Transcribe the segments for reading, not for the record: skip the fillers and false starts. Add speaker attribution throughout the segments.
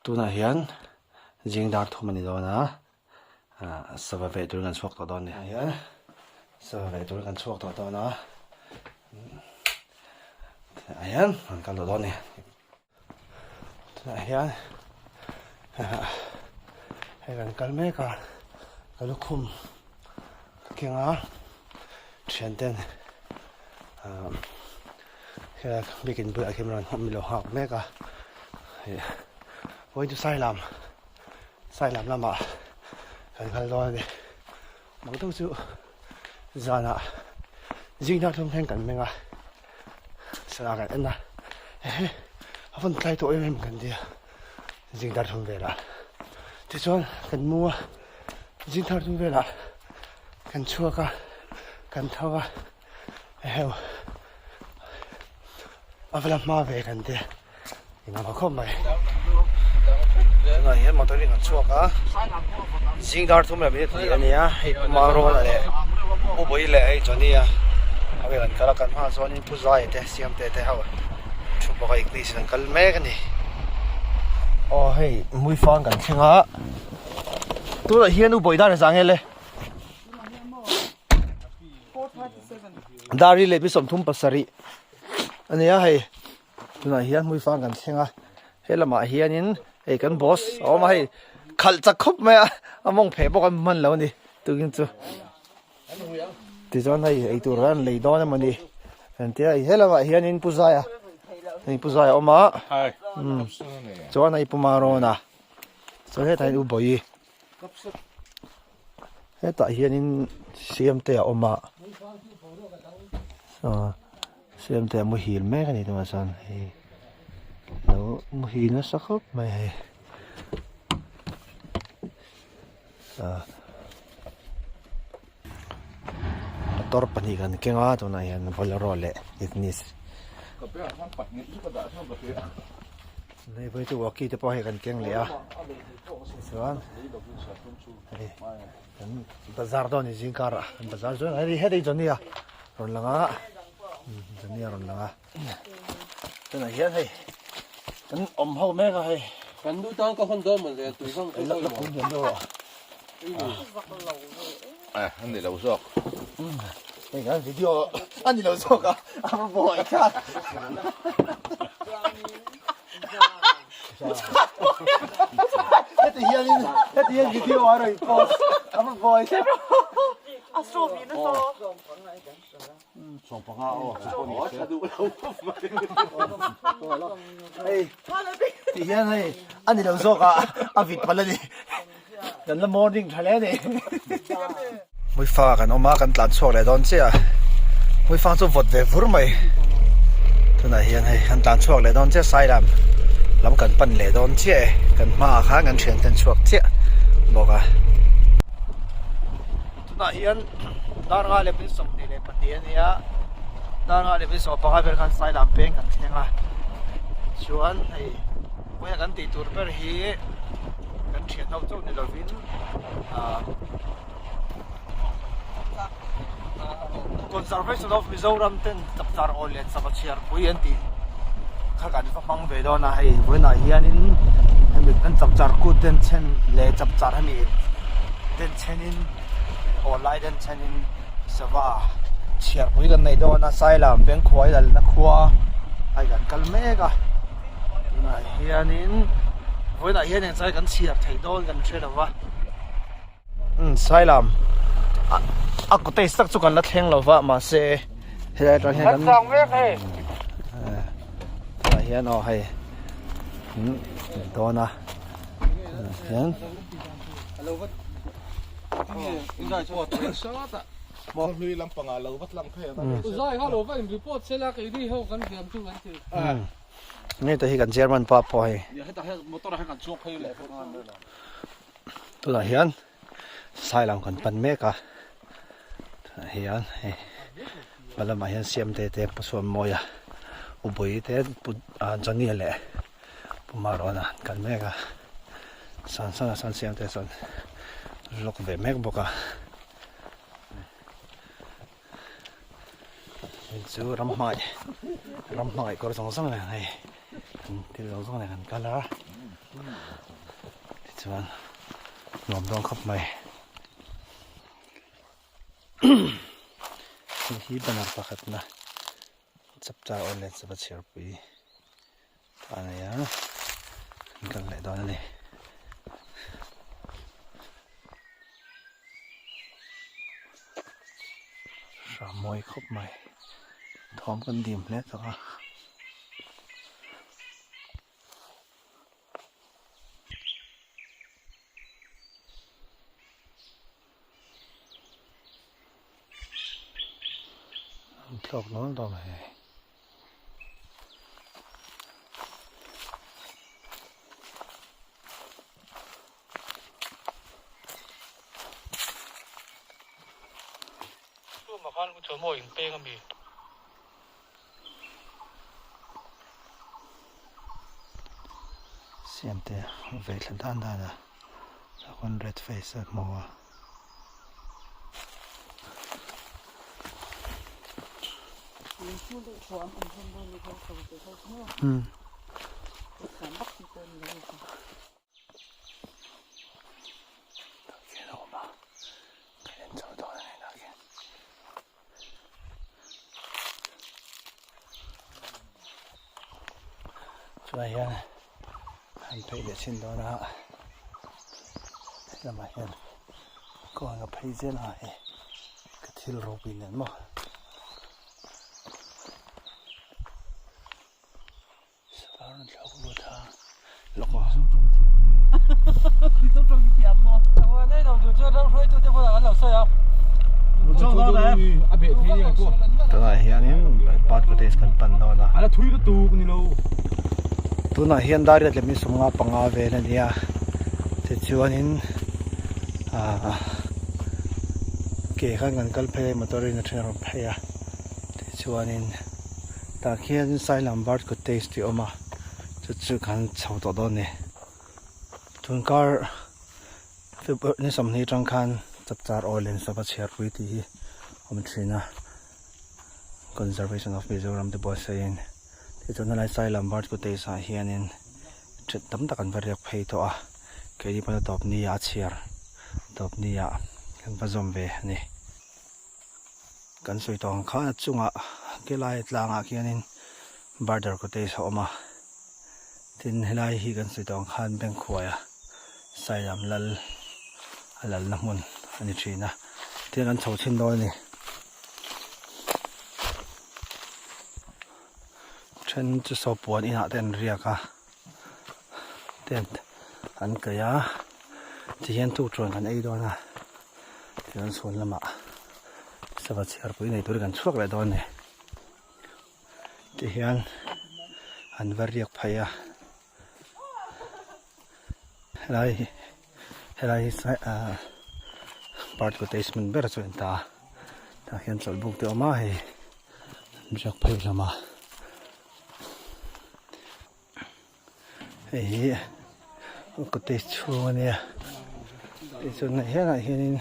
Speaker 1: Tunah hian zing dar thum a ni dawn a, ah sava veh turin kan chhuak tawh dawn a ni. Hian sava veh turin kan chhuak tawh dawn a, ah hian kan kal tawh dawn a ni. Tunah hian hei kan kal mek a, ka lukhum ka keng a, thian ten ah helai biakin bulah khian rawn hawm ilo nghak mek a, ih vawiin chu sailam sailam lamah kan kal dawn a ni bang deuh chu zanah zing dar thum thleng kan meng a sana kan en a ehe a vawn tlai tawh em em kan tia zing dar thum velah tichuan kan mu a zing thar thum velah kan chhuak a kan tho a eheu a va la hma ve kan tia Engah khawp mai. Tunah hian motor in kan chhuak a, zing dar thum leh minute hnih a ni a, hei Pu Mangrawla leh Pu Bawi leh hei Johnny a ho hi an kal a, kan hmaah chuanin Pu Zai te Siamte te ho thu bawk a English in an kal mek a ni. Aw hei Muifang kan thleng a, tunah hian U Bawi dar zah nge le? Dar hi leh mi 37 a ni a hei. Tunah hian hmuifang kan thleng a, he lamah hianin hei kan boss a awm a hei khalh chak khawp mai a, a mawng pheh bawk a hman lo a ni tukin chu. Tichuan hei eitur an lei dawn emaw ni an tia he lamah hianin Pu Zaia hei Pu Zaia a awm a chuan hei Pu Marona chuan hetah hian U Bawi hetah hianin Siamtea a awm a. Siamte a muhil mek a ni tunah chuan hei lo muhil nasa khawp mai hei ah motor pahnih kan keng a tunah hian bolero leh ignis hei phei chu walkie te pawh hei kan keng leh a tichuan hei. Kan bazar dawn ni zing karah kan bazar chuan hei heti Johnny a rawn lang a Johnny a rawn lang a tunah hian hei kan awm ho mek a hei
Speaker 2: kan nu tan ka hawn dawn maw le tui hmang
Speaker 1: la la pum hian deuh rawh
Speaker 3: eh an ni lo zawk
Speaker 1: hei kan video an ni lo zawk a a va buai kha Heti hianin heti hian video a rawn post a va buai thlep
Speaker 4: A sawm in a saw.
Speaker 3: 15 aw chu pawh ni se.
Speaker 1: Hei ti hian hei a ni lo zawk a a vit palh a ni kan la morning tha hle a ni. Hmuifang ah kan awm a kan tlan chhuak leh dawn chiah a hmuifang chu vawt ve vur mai tunah hian hei kan tlan chhuak leh dawn chiah sailam lam kan pan leh dawn chiah e kan hmaah khan kan thian te an chhuak chiah bawk a. Tunah hian dar nga leh pin 22 a ni a dar nga leh pin 15 vel khan sailam peng kan thleng a chuan hei vawiin a kan tih tur ber hi kan thian ho chauh ni lovin ah. Conservation of Mizoram ten chapchar aw leh chapa chhiar pui an tih kha kan va hmang ve dawn a hei vawiinah hianin hemi an chapchar kut den chhen leh chapchar hemi den chhenin aw lai den chhenin sava chhiar pui kan nei dawn a Sailam Bengkhuai lalna khua a kan kal mek a tunah hianin vawiinah hian engchai kan chhiar thei dawn kan hre lo va. Sailam a cottage tak chu kan la thleng lo va mahse helai atang hian kan tah hian aw hei dawn a hian nge te hi kan chairman pa pawh hei. Tunah hian sailam kan pan mek a tunah hian hei hma lamah hian siamte te pu Suammawi a U Bawi te pu Johnny a leh pu Marawna an kal mek a san san a sawn siamte chuan vlog ve mek bawk a hei chu ramhmai ramhmai kawr zawng zawng nen hei thil zawng zawng nen an kal a. Tichuan nuam dawn khawp mai. Hei hi banner pakhatna chapchar awllen sava chhiarpui ta a nei a, an kal leh dawn a ni. Hram mawi khawp mai thawm kan dim hle tawh a. An thlawk nual dawn hei. Siam te ve thla dan dan a chuan red face a hmu a. Chulai hian an phei leh thin dawn a helamah hian kawng a phei zel a hei ka thil ropui nen maw. Tunah hianin Bird Cottage kan pan dawn a. Tunah hian dar riat leh min 55 vel a ni a. Tichuanin ahh ke khan kan kal phei a motor in a then a rawn phei a. Tichuanin. Tah khian Sailam Bird Cottage tih a awm a, chu chu kan chho tawh dawn a ni. Tunkar February ni 20 atang khan Chapchar Oil and Sava Chhiarpui tih hi awm thin a, Conservation of Mizoram te buatsaihin tichuan helai Sailam Bird Cottage ah hianin ṭhet tam tak an va riak phei tawh a, keini pawh tawp ni ah a chhiar tawp ni ah kan va zawm ve a ni. Kan sawi tawh ang khan a chungah helai tlangah khianin border cottage a awm a, tin helai hi kan sawi tawh ang khan bank khuaia Sailam lal a lalna hmun a ni thin a, tin kan chho chhin dawn a ni. Then chu saw puan inah te an riak a, tent an kaih a, tihian tukṭhuan kan ei dawn a. Tichuan chhun lamah sava chhiarpui nei turin kan chhuak leh dawn a ni. Tihian an va riak phei a, helai hi helai hi ahh bird cottage hmun ber chu a ni ta a, tah hian chawlhbuk te a awm a hei an riak phei hlawm a. Hei hi cottage chhung a nia tichuan helaiah hianin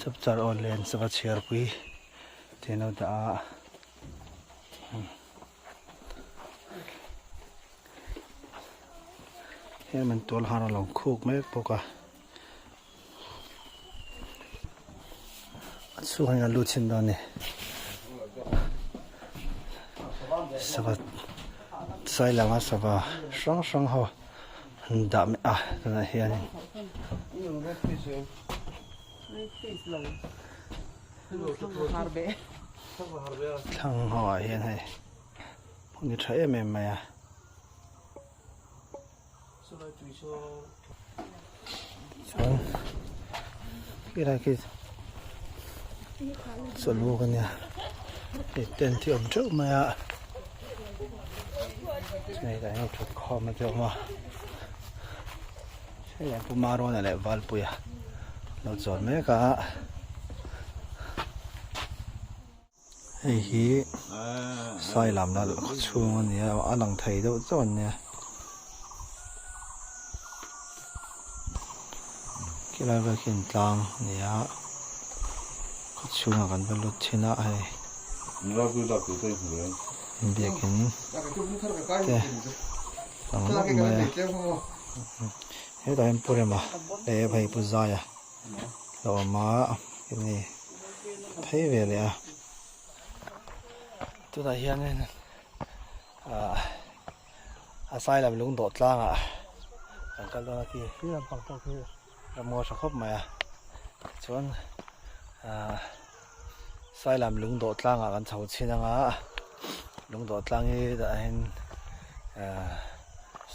Speaker 1: chapchar awllen sava chhiarpui tih an lo dah a heng an tual har a lo khuk mek bawk a a chhungah hian an lut chhin dawn a ni sava sai lama sava hrang hrang ho an dah mek a tunah hianin. Thlang ho ah hian hei hmun hi tha em em mai a. Chuan khilai khi chawlhbuk a nia hei tent hi a awm teuh mai a chuan hetah hian thut khawm a te awm a hei an pu Maruana leh Valpuia lo chawl mek a. Hei hi Sailam lal khaw chhung a ni a a lang thei deuh chauh a nia khilai vel khi an tlang a ni a khaw chhungah kan va lut thin a hei biakin te. Lang nawk mai a hetah hian Pu Rema leh hei Pu Zaia lo awm a hemi phei ve leh a tunah hianin ah a sai lam lung dawh tlangah kan kal dawn a khi khi lampang pawh khi ramngaw tha khawp mai a tichuan ah sai lam lung dawh tlangah kan chho chhin anga lung dawh tlang hi tah hian ah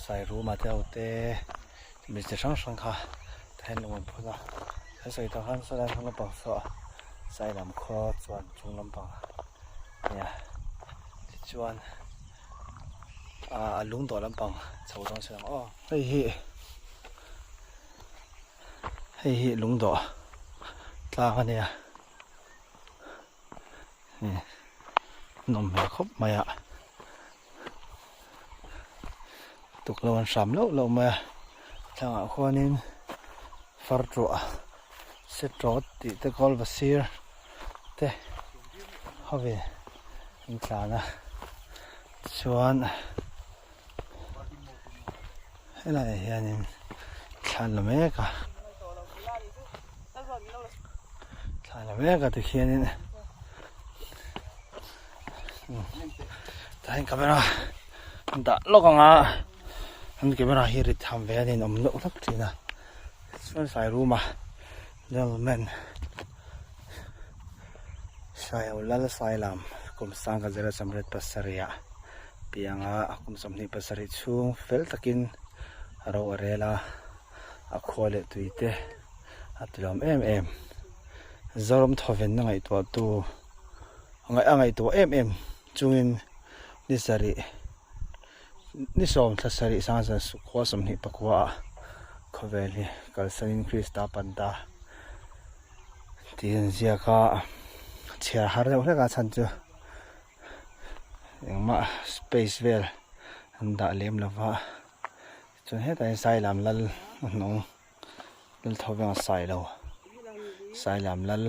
Speaker 1: sai ruma te ho te mi chi hrang hrang kha tah hian lung an phun a kan sawi tawh khan saw lai hnung lampang saw sai lam khaw chuan chung lampang a nia tichuan. a lung dawh lampang chho dawn si ang aw hei hi hei hi lung dawh tlang a nia nawm hmel khawp mai a tuklo an hram loh loh mai a thlangah khuanin far tuah se tawt tih te kawl va sir te ho in an tlan a chuan helaiah hianin thla an la mek a thla an la mek a tikhianin tah hian camera an dah lawk ang a an camera hi rit tham ve a ni an awm deuh hlek thin a chuan sai room a gentleman Saio Lal Sailam kum sangha zira samriat pasarih ah pianga kum 27 chhung fel takin ro a rel a, a khua leh tui te a ti lawm em em. Zoram thawvenna ngaihtuah tu a ngaihtuah em em chungin ni sarih ni sawm thla sarih sangha khua 24 ah khawvel hi kalsanin Krista pan ta. Tih an ziak a chhiar har deuh hlek a chhan chu engmah space vel an dah lem lo va chuan hetah hian sailam lal a hnung lal tho veng a sai lo sailam lal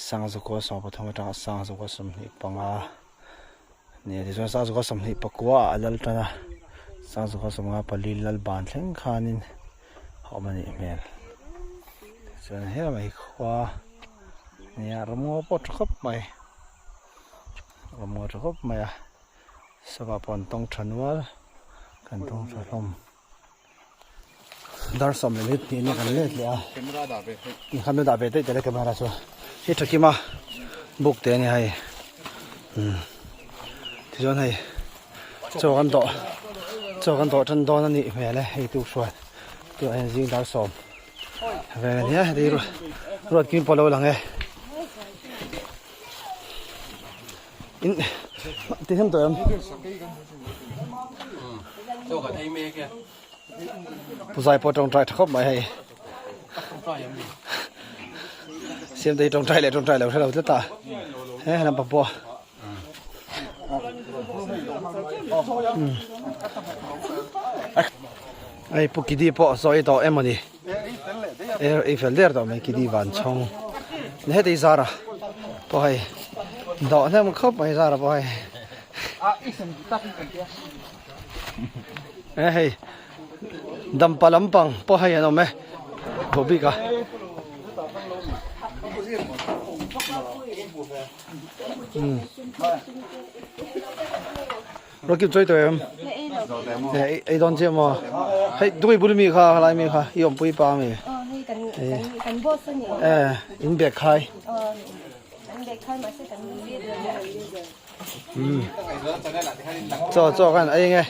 Speaker 1: sangzukua 13 atanga sangzukua 25 nia tichuan sangzukua 24 ah a lal tan a sangzukua 54 lal ban thleng khanin. a awm a nih hmel chuan helai hi khua nia ramngaw pawh tha khawp mai ramngaw tha khawp mai a sava pawh an tawng tha nual kan tawng tha hlawm dar 12 nia kan let leh a camera dah ve daih teh le camera chu hi tha kim a book te a ni hei umm tichuan hei. Chaw kan dawh chaw kan dawh tan dawn a nih hmel e hei tu hruai tunah hian zing dar sawm vel a nia heti ruat kim pawh a lo lang e in ti hem tawh em pu zai pawh tawngtai tha khawp mai hei siamtei tawngtai leh tawngtai lo hre lo tlat a he lampang pawh. Hei pu kidi pawh sawi tawh emaw ni ei fel der tawh mai kidi van chhawng ni heti zara pawh hei dawh hnem khawp mai zara pawh hei e hei dampa lampang pawh hei an awm e duh bik a. Rocky choi tawh em ei dawn chiah maw hei dui bul mi kha helai mi kha i awmpui pa mi e in bag khai chaw chaw khan ei nge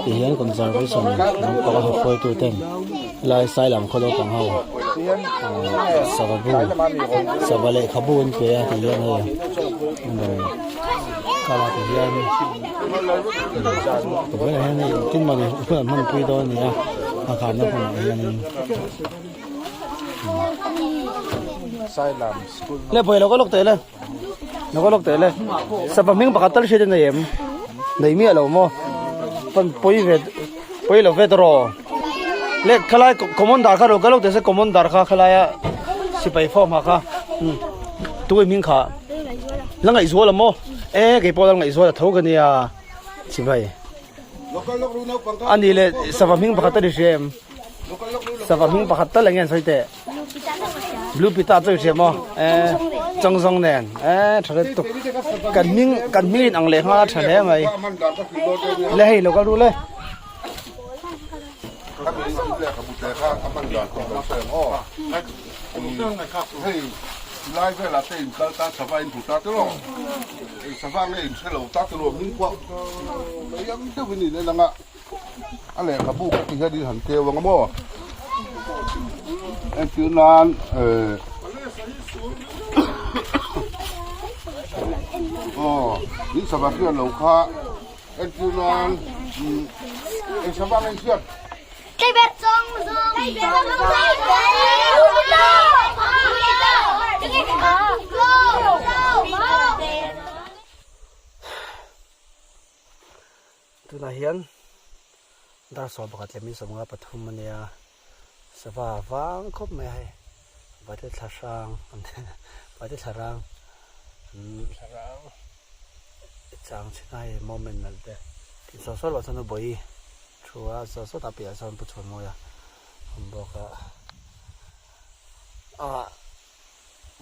Speaker 1: ti hian conservation lampang a hruaitu ten helai sailam khaw naupang ho sava bu sava lehkhabu an pe a ti hian hei kala ti hian tunah hian hei engtin mawni hun an hmanpui dawn a ni a a kharna hmunah hianin. Le pawih lo ka lawk teh le lo ka lawk teh le sava hming pakhat tal hriat a nei em nei miah lo maw pan pawi ve pawi lo ve tawh le khalai common dar kha lo ka lawk teh se common dar kha khalai a sipai form ha kha tu hming kha la ngaihzual a maw e keipawh la ngaihzual a tho ka nia sipai. A nih leh sava hming pakhat a ni hria em? Sava hming pakhat tal eng nge an sawi teh? Blue pita chu i hria maw? Eh, chawngzawng nen. Eh, tha hle tuk. Kan hming kan hming in ang leh nghal a tha hle mai. Le hei lo kal ru le.
Speaker 3: Lai velah te in kal ta sava in hmu ta te lo ei sava nge in hre lo ta te lo hming pawh mai ang deuh in in en ang a a lehkhabu ka ti hian in han keu ang a maw entir nan eh aw in sava hriat lo kha entir nan eng sava nge in hriat.
Speaker 1: Tunah hian dar 11 leh min 53 a nia sava vang khawp mai a hei vate thla hrang vate thla rang chang chhin a hei moment nalh te tin saw saw loh chuan a bawi. Thu a saw sawt a piahah sawn Pu Chhuanmawia a awm bawk a ah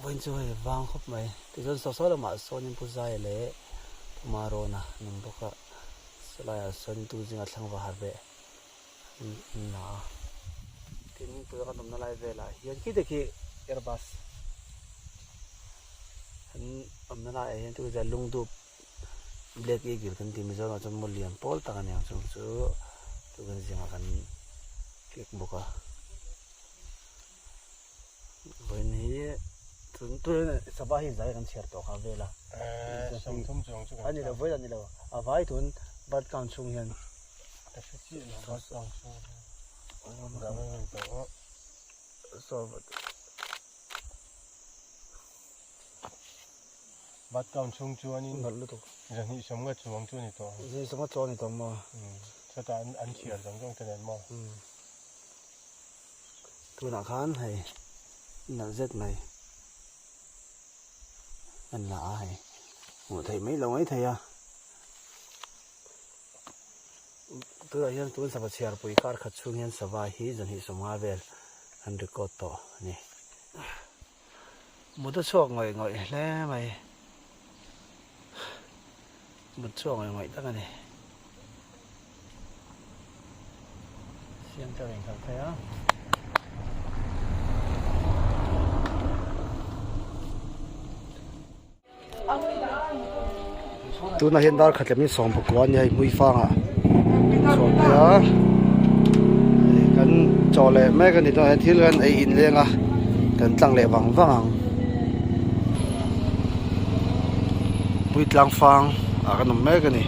Speaker 1: vawiin chu hei vang khawp mai tichuan saw saw lamah sawnin Pu Zaia leh Pu Marawna an awm bawk a sawlaiah sawn tu zinga thlang va harh leh an an la a tin tuna kan awmna lai velah hian khi te khi airbus an awmna laiah hian chu lungdup. Black Eagle kan tih Mizoramah chuan maw lian pawl tak a ni ang chung chu tukin zingah kan kek bawk a vawiin hi tun tun sava hi zai kan chhiar tawh kha vel a a ni lo vawiin a ni lo a vai tun bird count chhung hian
Speaker 2: Bat town chhung chuanin
Speaker 1: Nalh lutuk.
Speaker 2: Zahnih sawmnga chuang chu a ni tawh ang.
Speaker 1: Zahnih sawmnga chuang a ni tawh maw?
Speaker 2: Umm, chutah an an chhiar zawng zawng te nen maw?
Speaker 1: Umm. Tunah khan hei nalh zet mai an la a hei hmuh theih mai lo mai thei a. Tunah hian tun sava chhiarpui kar khat chhung hian sava hi zahnih sawmnga vel an record tawh a ni. Mut a chhuak ngawih ngawih hle mai. Mut chhuak ngawih ngawih tak a ni. Siam te a rawn kal phei a. Tunah hian dar khat leh min 19 a ni a hei hmui fangah chhuah phei a hei kan chaw leh mek a ni tunah hian thil kan ei in leng a kan tlang leh vang vang ang hmui tlang fang ah kan awm mek a ni.